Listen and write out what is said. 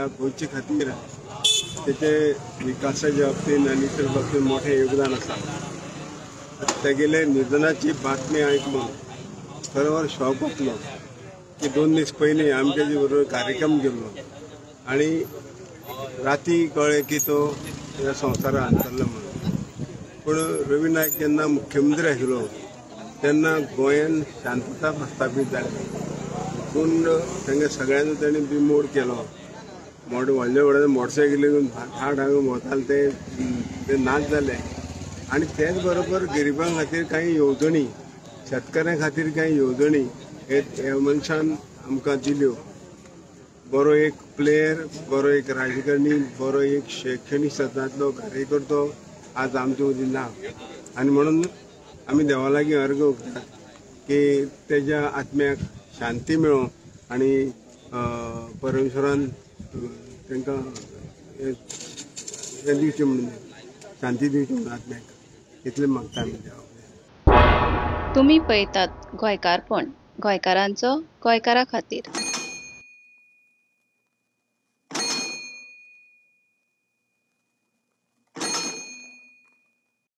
ह्या गोंयचे खातीर तेचे विकासाच्या बाबतीन आनी इतर बाबतीन मोठें योगदान आसा. तेगेले निधनाची बातमी आयकून खरोखर शॉक जातलो की 2 दीस पयलीं आमी तेजे बरोबर कार्यक्रम केल्लो आनी राती कळ्ळें की तो ह्या संवसारात अंतरलो म्हणून. पूण रवी नायक जेन्ना मुख्यमंत्री आशिल्लो तेन्ना गोंयान शांतता प्रस्थापीत जाली. पूण तांकां सगळ्यांचो ताणें बिमोड केलो. मोड व्हडले व्हडले मोटरसायकली घेवन ठाण हांगा भोंवताले ते नाच जाले. आनी तेच बरोबर गरिबां खातीर कांय येवजणी, शेतकऱ्यां खातीर कांय येवजणी हे मनशान आमकां दिल्यो. बरो एक प्लेयर, बरो एक राजकारणी, बरो एक शैक्षणीक क्षेत्रांतलो कार्यकर्तो आज आमचे मदीं ना. आनी म्हणून आमी देवा लागीं अर्घ उरतात की तेज्या आत्म्याक शांती मेळूं आनी परमेश्वरान तांकां हें दिवचें म्हणून, शांती दिवची म्हणून आत्म्याक, इतलें मागता आमी देवा. तुमी पळयतात गोंयकारपण, गोंयकारांचो गोंयकारा खातीर.